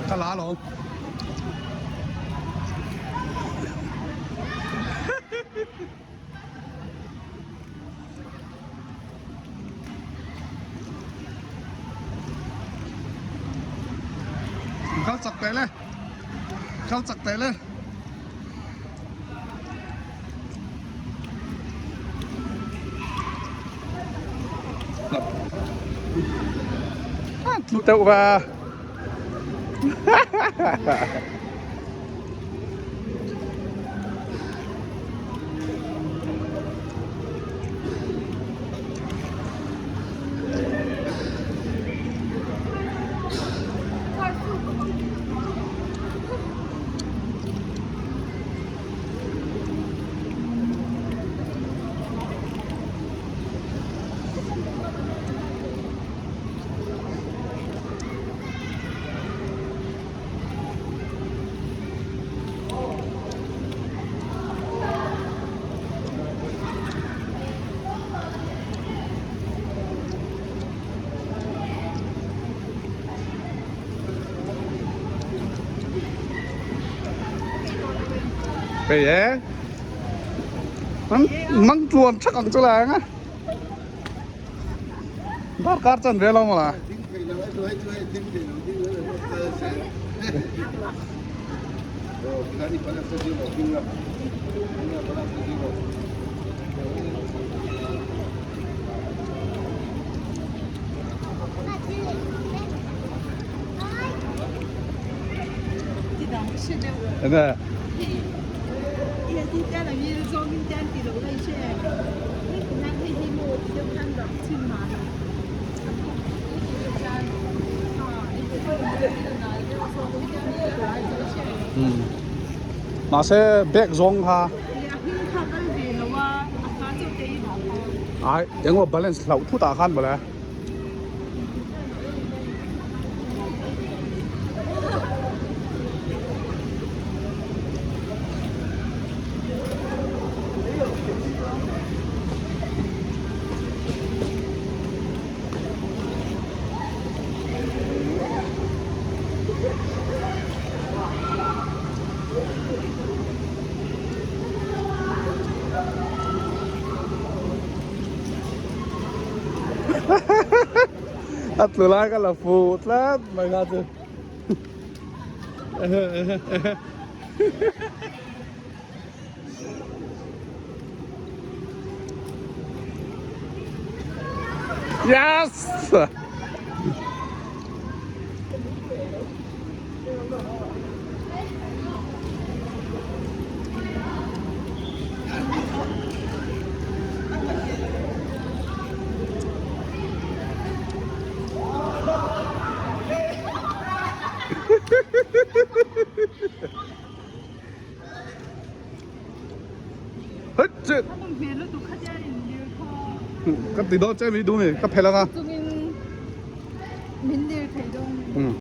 Ka la alawm. Kal chak teh le. Kal chak teh le. Tlu teuh va. Hei e mang tluan thak ang chu la eng a darkar chan ve lo maw la. Enge? Mahse bag zawng kha ai engemaw balance hlauh thut ah khan mawle. A tlu lai ka la fu tlat mai kha chu. Yes! Ka ti dawn che mi duh mi ka phelh anga. Chungin min lir thei dawn.